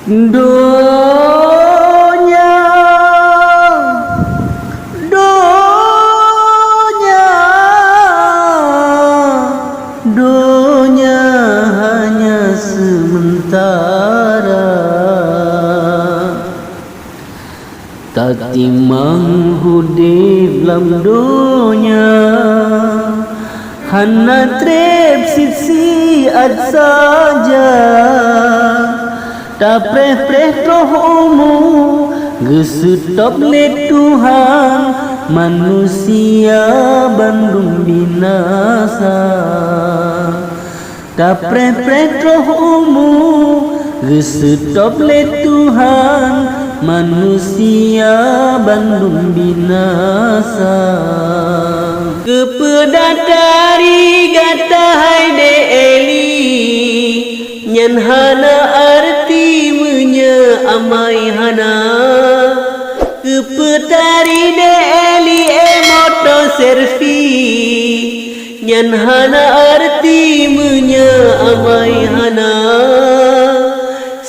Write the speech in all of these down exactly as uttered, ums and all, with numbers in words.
Donya, donya, donya hanya sementara. Tatimang udeb lam donya, hana treb siat-siat saja. Tapreh-preh troh umu, geuseutôb lé Tuhan, manusia bandum binasa. Tapreh-preh troh umu, geuseutôb lé Tuhan, manusia bandum binasa. Keupeue that tari gata hai dek Eli, nyan hana arti meunyoe amai hana. Keupeue tari dek Eli, eh, moto servis, nyan hana arti meunyoe amai hana.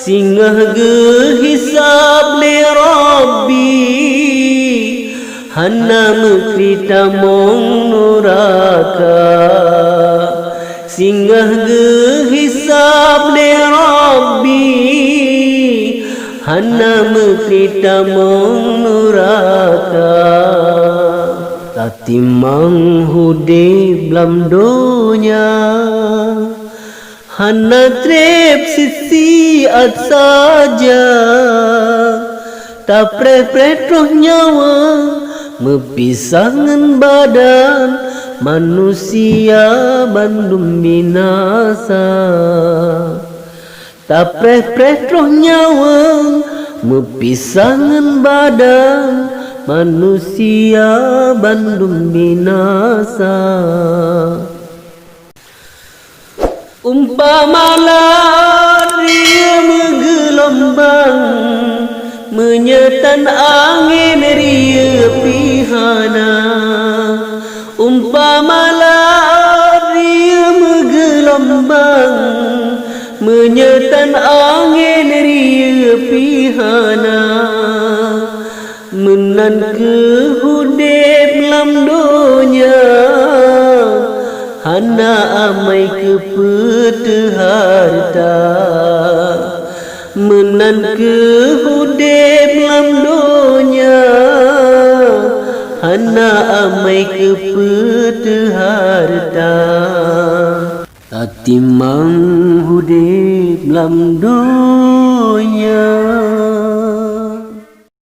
Singoh geuhisab lé Rabbi, hana meukri tamong nuraka. Singoh geuhisab lé Rabbi, hana meukri tamong nuraka. Tatimang udeb lam donya, hana treb siat-siat saja. Tapreh-preh troh nyawa, meupisah ngon badan, manusia bandum binasa. Tapreh-preh troh nyawa, meupisah ngon badan, manusia bandum binasa. Umpama laôt rieue meugeulombang, meunyoe tan angén rieue pih hana. Umpama laôt rieue meugeulombang, meunyoe tan angén rieue pih hana. Meunan kheueh udeb lam donya, hana amai keupeue teuhareuta. Meunan kheueh udeb lam donya, hana amai keupeue teuhareuta. Tatimang udeb lam donya.